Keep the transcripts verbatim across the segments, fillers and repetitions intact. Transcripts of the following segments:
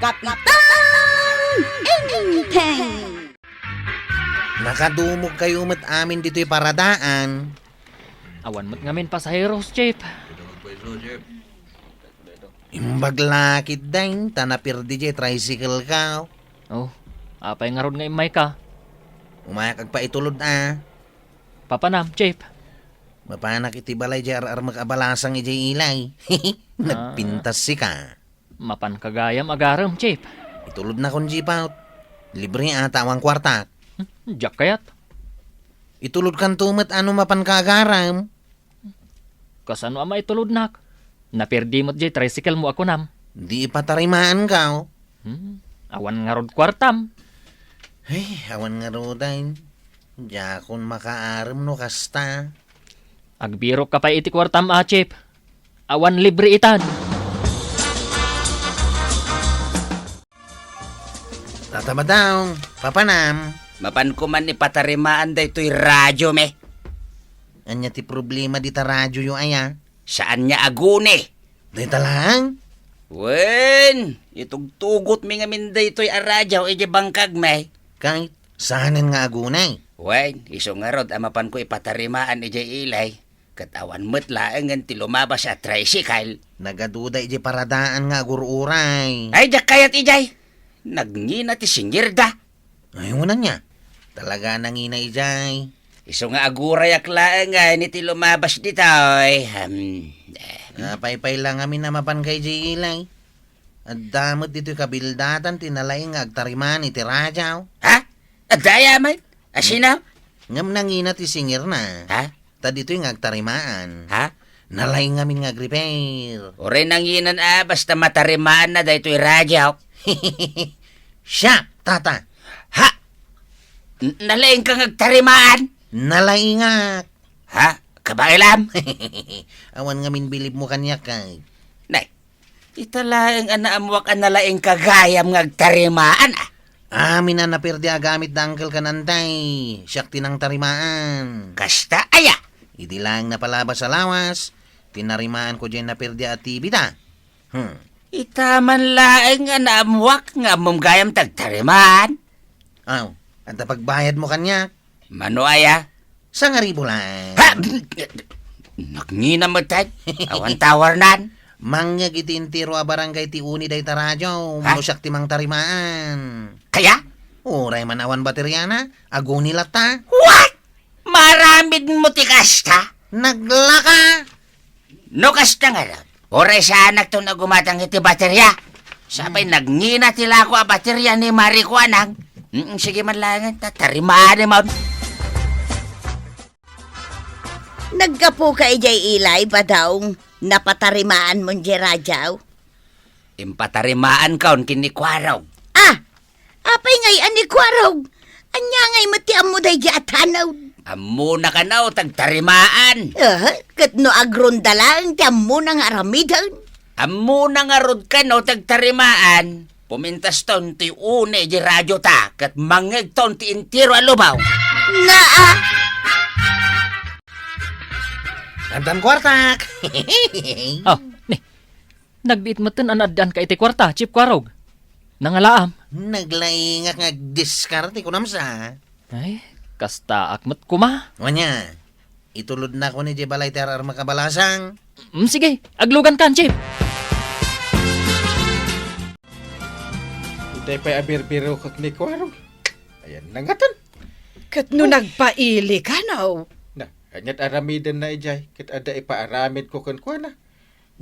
Kapitan Enteng! Nakadumogkayo met amin ditoy paradaan. Awan met ngamin pasaheros, Chief. Imbag la ketdin, ta napirdi jay tricycle ko. Oh, apay ngarud nga immayka? Umayak agpaitulod a. Papanam, Chief? Mapanak iti balay jay ar-armek a balasang idiay ilay. Ah. Nagpintas sika. Mapanka gayam agarem, Chief. Itulodnakon, Chief, out. Libre a ta awan kuartak. Hmm, diak kayat. Itulodkanto met no mapanka agarem. Kasano a maitulodnak? Napirdi met jay tricycle mo a kunam. Di ipatarimaanko. Hmm, awan ngarud kuartam. Ay, awan ngaruden. Diakon makaarem no kasta. Agbirokka pay iti kuartam a, Chief. Awan libre itan. Tata Badong, papanam. Mapanko man ipatarimaan daytoy radiomi. Ania ti problema dita radioyo aya? Saanna aguni. Dayta laeng? Wen, itugtugotmi ngamin daytoy a radio idiay bangkagmi. Ket saanen nga aguni? Wen, isu ngarud a mapanko ipatarimaan idiay ilay. Ket awan met laengen ti lumabas a tricycle. Nagaduda idiay paradaan nga agur-uray. Ay, diak kayat idiay. Nagngina ti singirda. Ay, wen ania. Talaga a nangina idiay. Isu nga agurayak laengen iti lumabas ditoy. Hmm. Apay pay la ngamin a mapanka idiay ilay. Adda met ditoy kabildatan ti nalaing nga agtarimaan iti radio. Ha? Adda aya met? Asino? Ngem nangina ti singirna. Ha? Ta ditoy nga agtarimaan. Ha? Nalaing ngamin nga agrepair. Uray nanginan a, basta matarimaanna daytoy radio. Siak, tata. Ha? N-, nalaingka nga agtarimaan? Nalaingak. Ha? Kabaelam? Awan ngamin bilibmo kaniak, kay. Nay, ita laeng a naammuak a nalaingka gayam nga agtarimaan, a. Amin a napirdi a gamit da Uncle Kanantay, siak ti nangtarimaan. Kasta aya? Idi laeng napalabas a lawas, tinarimaanko diay napirdi a T V da. Hmm. Ita man laeng a naammuak nga ammom gayam ti agtarimaan. Aw, adda pagbayadmo kaniak? Mano aya? Sangaribu laeng. Ha? Nagngina met, ay. Awan tawarnan. Mangngeg iti entero a barangay ti uni dayta radio, ha? Mano siak ti mangtarimaan. Kaya? Uray man awan bateriana, aguni latta. What? Maaramidmo ti kasta? Naglaka. No kasta nga, uray saanakton a gumatang iti bateria. Sapay nagngina ti lako a bateria ni Mari Kuanang. Mm, sige man laengen, ta tarimaanmon. Naggapuka idiay ilay, Badong, napatarimaanmon diay radio? Impatarimaanko ken ni Kuarog. Ah! Apay ngay a ni Kuarog? Ania ngay met ti ammo daydiay a tanod? Ammona kano ti agtarimaan. Ah, ket no agronda laeng ti ammona nga aramiden? Ammona ngarud kano ti agtarimaan. Pumintaston ti uni idiay radiota ket mangngegton ti entero a lubaw. Naa! Addan kuartak. Oh, ni, nagbiit metten a naaddaanka iti kuarta, Chief Kuarog. Nangalaam. Naglaingak nga agdiskarte, kunam sa. Ay, kastaak met koma. Wen aya, itulodnakon idiay balay ti ar-armek a balasang. Mm, sige, aglugankan, Chief. Itay pay a birbirokek ni Kuarog. Ayan na ngatan. Ket no nagpailika, no? Na, aniat aramidenna idiay, ket adda ipaaramidko kenkuana.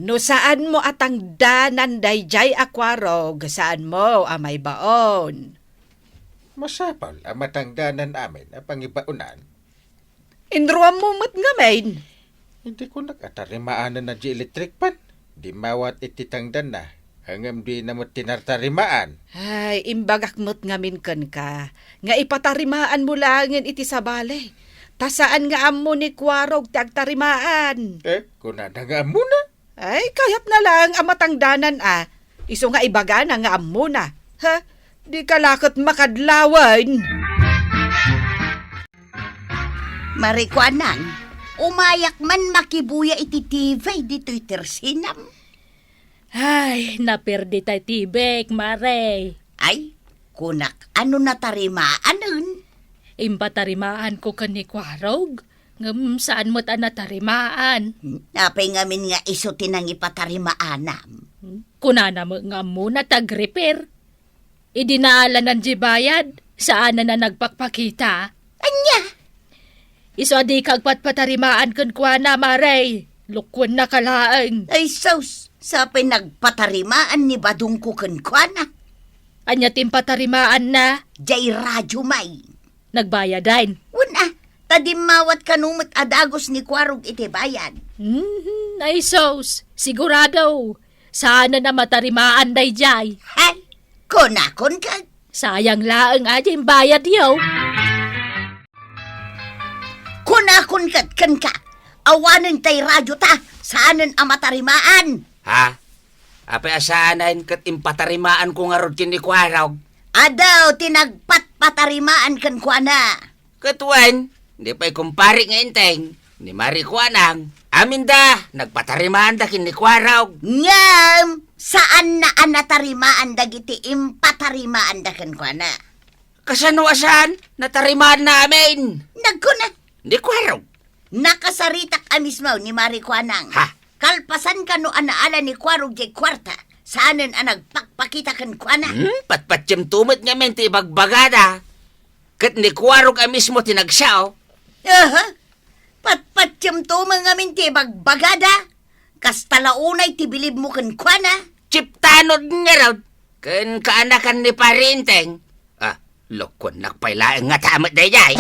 No saanmo a tangdanan daydiay a Kuarog, saanmo a maibaon. Masapul a matangdanan amin a pangibaonan. Inruammo met ngamin. Idi kunak a tarimaanenna diay electric fan. Dimmawat iti tangdanna, ngem dina met ti natarimaan. Ay, imbagak met ngamin kenka, nga ipatarimaanmo laengen iti sabali. Ta saan nga ammo ni Kuarog ti agtarimaan. Eh, kunana nga ammona? Ay, kayatna laeng a matangdanan a. Isu nga ibagana nga ammona. Ha? Dika la ket makadlawen. Mari Kuanang, umayak man makibuya iti T V ditoy tersinam. Ay, naperditay ti bek, Mare. Ay, kunak, ano natarimaanen? Impatarimaanko ken ni Kuarog, ngem saan met a natarimaan. Apay ngamin nga isu ti nangipatarimaanam? Kunana met nga ammona ti agrepair. Idi naalanan diay bayad, saanen a nagpakpakita. Ania? Isu a dika agpatpatarimaan kenkuana, Mare. Lukuennaka laeng. Ay, sus! Sapay nagpatarimaan ni badongko kenkuana. Ania ti impatarimaanna? Diay radio, may. Nagbayaden? Wen a, ta dimmawat kano met a dagus ni Kuarog iti bayad. Mhm, ay sus, sigurado. Saanen a matarimaan daydiay. Hay, kunakon ket. Sayang laeng a diay imbayadyo. Kunakon ket kenka, awanen tay radio ta, saanen a matarimaan. Ha? Apay a saanen ket impatarimaanko ngarud ken ni Kuarog? Adu ti nagpatpatarimaan kenkuana. Ket wen, di pay kumpare nga Enteng, ni Mare Kuanang, aminda, nagpatarimaanda ken ni Kuarog. Ngem, saanna a natarimaan dagiti impatarimaanda kenkuana. Kasano a saan? Natarimaanna amin. Nagkuna. Ni Kuarog. Nakasaritak a mismo ni Mare Kuanang. Ha? Kalpasan kano a naala ni Kuarog diay kuarta, saanen a nagpakpakita kenkuana. Hmm? Patpatiem to met ngamin ti ibagbagada. Ket ni Kuarog a mismo ti nagsao. Aha. Patpatiem to met ngamin ti ibagbagada. Kasta la unay ti bilibmo kenkuana. Chiptanod ngarud. Ken kaanakan ni Pare Enteng. Ah, lukuennak pay laeng ngata met daydiay.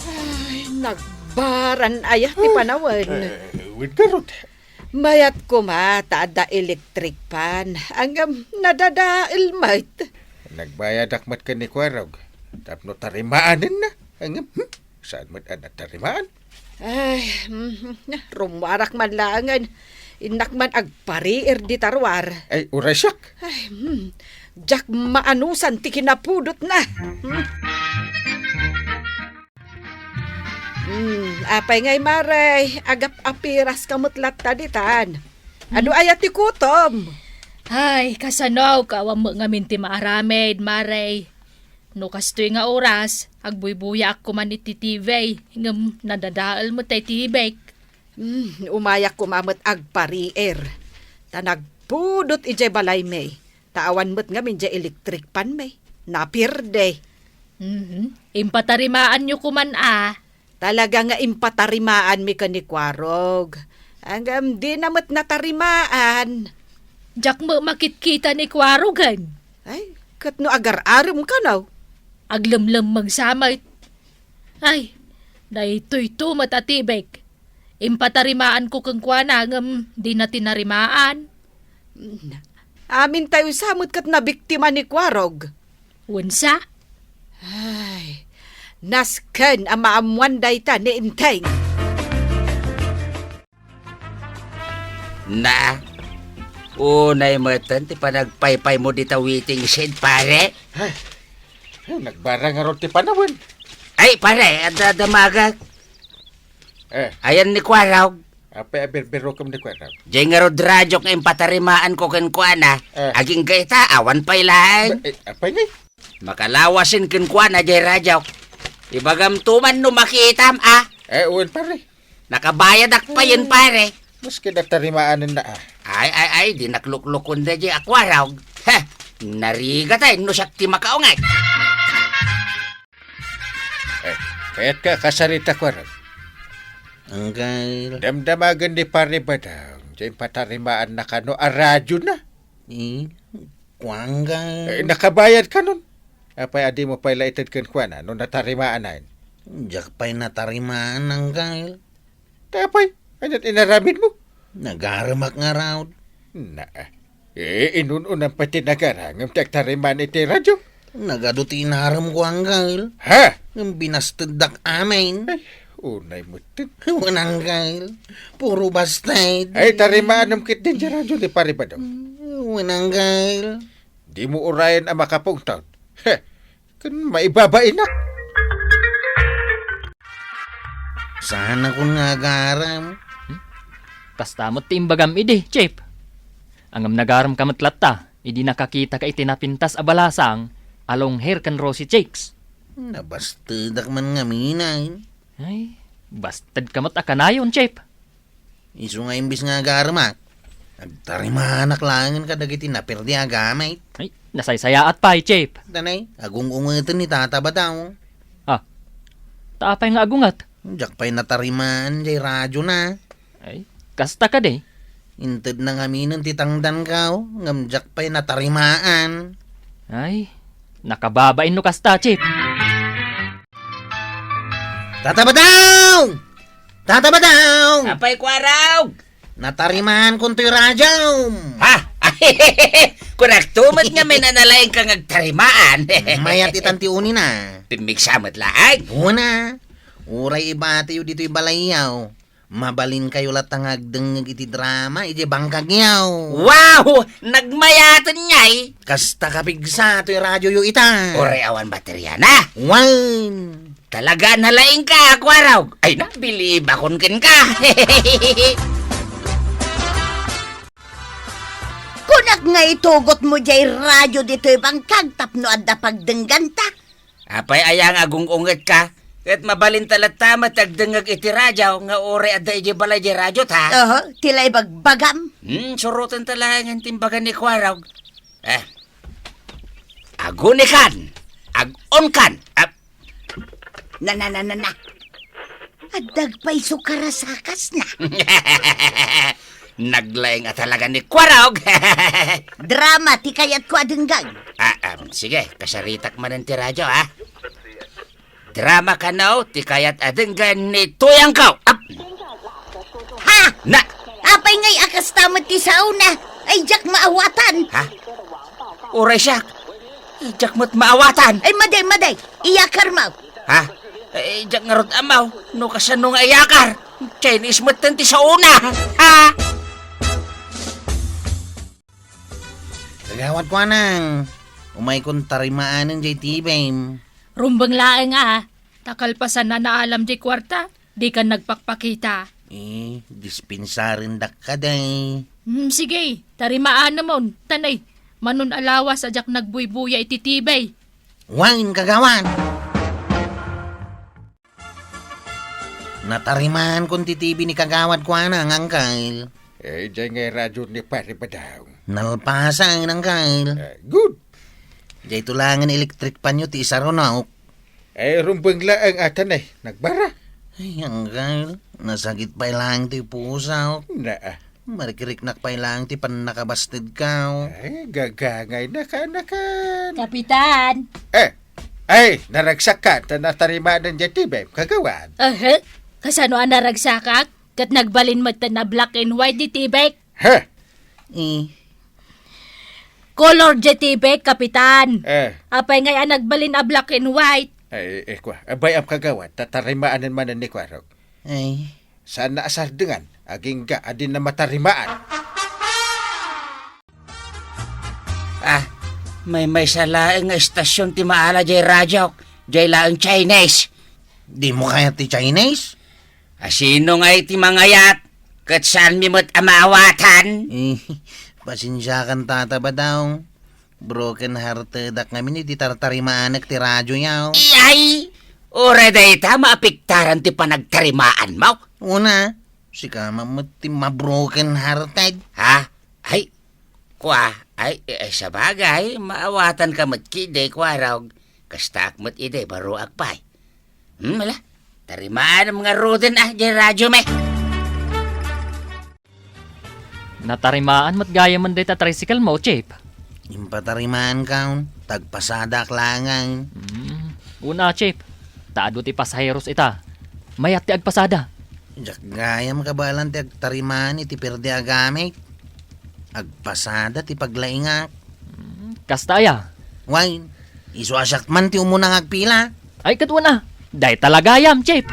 Ay, nagbaran aya ti panawen. Eh, wen garud. Mayat koma ta adda electric fan. Ngem nadadael met. Nagbayadak met ken ni Kuarog tapno tarimaanenna. Ngem, hmm, saan met a natarimaan? Ay, mhm, rummuarak man laengen. Innak man agpariir dita ruar. Ay, uray siak. Ay, hmm, diak maanusan ti kinapudotna. Hmm. Hmm, apay ngay, Mare, agap-apiras ka met latta ditan. Adu aya ti kutom? Ay, kasano, awan met ngamin ti maaramid, Mare. No kastoy nga oras, agbuybuyaak koman iti T V, ngem nadadael met tay T V. Hmm, umayak koma met agpariir. Ta nagpudot idiay balaymi. Ta awan met ngamin diay electric fan mi. Napierde. Mhm. Impatarimaanyo koman a. Talaga nga impatarimaanmi ken ni Kuarog. Ngem dina met natarimaan. Diak met makitkita ni Kuarogen. Ay, ket no agar-arem kano? Aglemlemmeng sa met. Ay, daytoy to met a tibek. Impatarimaanko kenkuana ngem dina tinarimaan. Amintayo sa met ket nabiktima ni Kuarog. Wensa? Ay, nasken a maammoan dayta ni Enteng. Na, unay metten ti panagpaypaymo dita waiting shed, pare? Ay, ay, nagbarang ngarud ti panawen. Ay, pare, adda damagak. Eh. Ayan ni Kuarog. Apay a birbirokem ni Kuarog? Diay ngarud radiok nga impatarimaanko kenkuana. Eh. Agingga ita, awan pay laeng. Ba, eh, apay ngay? Makalawasen kenkuana diay radiok. Ibagam to man no makitam, a. Eh, wen, pare. Nakabayadak payen, pare. Maski natarimaanen na, a. Ay, ay, ay, dinak luklukon daydiay a Kuarog. Heh, narigat ay no siak ti makaunget. Eh, kayatka a kasarita, Kuarog? Anggail. Damdamagen ni Pare Badong, diay impatarimaanna kano a radiona. Eh, kuanggail. Eh, nakabayad kanon. Apay a dimo pay la ited kenkuana no natarimaanen? Diak pay natarimaan, anggail. Ti apay, ania ti inaramidmo? Nagaremak ngarud. Na, eh, inun-unam pay ti nagarangem ti agtarimaan iti radio. Nagadu ti inaremko, anggail. Ha? Ngem binasteddak amin. Ay, unay metten. Wen, anggail. Puro basted. Ay, tarimaanem ketdin ti radio ni Pare Badong. Wen, anggail. Dimo urayen a makapungtot. Heh, ken maibabainak. Saanakon nga agarem. Hmm? Kasta met ti imbagam idi, Chief. Ngem nagaremka met latta idi nakakitaka iti napintas a balasang a long hair ken rosy cheeks. Nabastedak man ngamin, ay. Ay, bastedka met a kanayon, Chief. Isu nga imbis nga agaremak, agtarimaanak laengen kadagiti naperdi a gamit. Ay, nasaysayaat pay, Chief. Danay, agung-ungeten ni Tata Badaw. Ah, ta apay nga agunget? Diak pay natarimaan jay radiona. Ay, kasta kadi? Intedna ngaminen ti tangdanko, ngem diak pay natarimaan. Ay, nakababain no kasta, Chief. Tata Badaw! Tata Badaw! Apay, Kuarog? Natarimaan kontoy radiom. Ha? Kunak tumet nga minanalaing ka ngagtarimaan. Mayat itan ti unina. Pimmigsa met laeng. Una, uray ibatiyo ditoy balayyo. Mabalinkayo latta nga agdengngeg iti drama idiay bangkagyo. Wow! Nagmayaten ngay! Kasta kapigsa toy radioyo ita. Uray awan bateriana. Wen! Talaga nalaing ka, Kuarog. Ay, nabilibakon kenka. Kunak nga itugotmo jay radio ditoy bangkag tapno adda pagdengganta. Apay aya nga agung-ungetka? Ket mabalinta latta met ti agdengngeg iti radio nga uray adda idiay balay jay radio, ta? Oho, ti la ibagbagam. Hmm, surotenta laengen ti imbaga ni Kuarog. Eh, agunikan, agunkan, ap- Na, na, na, na, na. Adda agpayso karasakasna. Naglaing a talaga ni Kuarog. Drama ti kayatko a denggen. Ah, um, sige, kasaritak manen ti radio, ha? Drama kano ti kayat a denggen ni Tuyangko. Ap- Ha? Na- Apay ngay a kasta met ti saona? Ay, diak maawatan. Ha? Uray siak. Ay, diak met maawatan. Ay, madi, madi. Iyakarmo. Ha? Ay, diak ngarud ammo no kasano nga iyakar. Chinese metten ti saona. Ha? Kagawad Kuanang, umaykon tarimaanen jay T V. Rumbeng laeng a, ta kalpasan a naalam jay kuarta, dika nagpakpakita. Eh, dispensarendak kadi. Hmm, sige, tarimaanemon, tanay. Manon a lawas a diak nagbuybuya iti T V. Wen, kagawad. Natarimaan kon ti T V ni kagawad Kuanang, Angkel. Eh, jay nga radio ni Pare Badaw. Nalpasan, Angkel. Eh, good. Jay to langen electric fan yo ti isarunok. Eh, rumbeng laeng atan eh. Nagbara. Ay, Angkel. Nasakit pay lang ti puso. Naa. Marikiriknak pay lang ti pannakabastedko. Ay, gagangay naka, naka. Kapitan! Eh, ay, naragsak ka, ta natarimaan jay T V, kagawad. Aha, kasano a naragsakak? Ket nagbalin met a black and white jay T V. Ha? Eh. Color jay T V, Kapitan. Eh. Apay ngay a nagbalin a black and white? Ay, eh, kua, abay am kagawad, tatarimaanen manen ni Kuarog. Ay. Saan a sardengan, agingga a dinna matarimaan. Ah, maymaysa laeng nga istasyon ti maala jay radiok, jay laeng Chinese. Dimo kayat ti Chinese? Asino ngay ti mangayat? Ket saanmi met a maawatan? Eh, pasensiakan, Tata Badaw. Broken heartedak ngamin iti tartarimaanek ti radioyo. Iyay! Uray dayta maapektaran ti panagtarimaanmo? Una, sika met ti ma-broken hearted. Ha? Ay, kua, ay, eh, sabagay, maawatanka met ketdi, Kuarog. Kastaak met idi, baroak pay. Hmm, ala, tarimaanem ngaruden a, jay radiomi. Natarimaan met gayamen dayta tricycle mo, Chief. Impatarimaanko, ta agpasadaak laeng. Hmm. Una, Chief. Ta adu ti pasaheros ita. Mayat ti agpasada. Diak gayam kabaelan ti agtarimaan iti perdi a gamit. Agpasada ti paglaingak. Hmm. Kasta aya? Wen, isu a siak man ti umuna nga agpila. Ay, ket wen a. Dayta la gayam, Chief.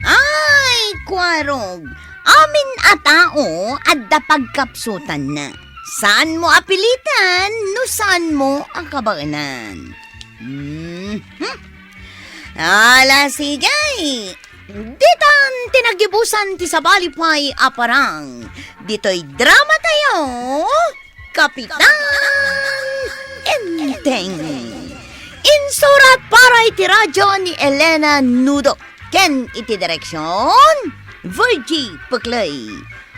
Ay, Kuarog, amin a tao adda pagkapsutanna. Saanmo a pilitan no saanmo a kabaelan. Mhm. Ala, sige. Ditan ti nagibusan ti sabali pay a parang. Ditoy dramatayo, Kapitan Enteng. Insurat para iti radyo ni Elena Nudo ken iti direksyon, Virgie Puclay.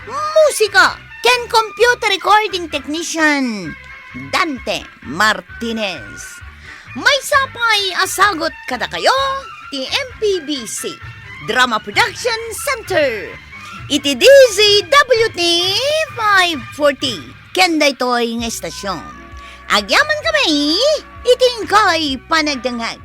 Musika ken computer recording technician, Dante Martinez. Maysa pay a sagut kadakayo ti M P B C Drama Production Center iti D Z W T five forty ken daytoy nga istasyon. Agyaman kami iti inkay panagdengngeg.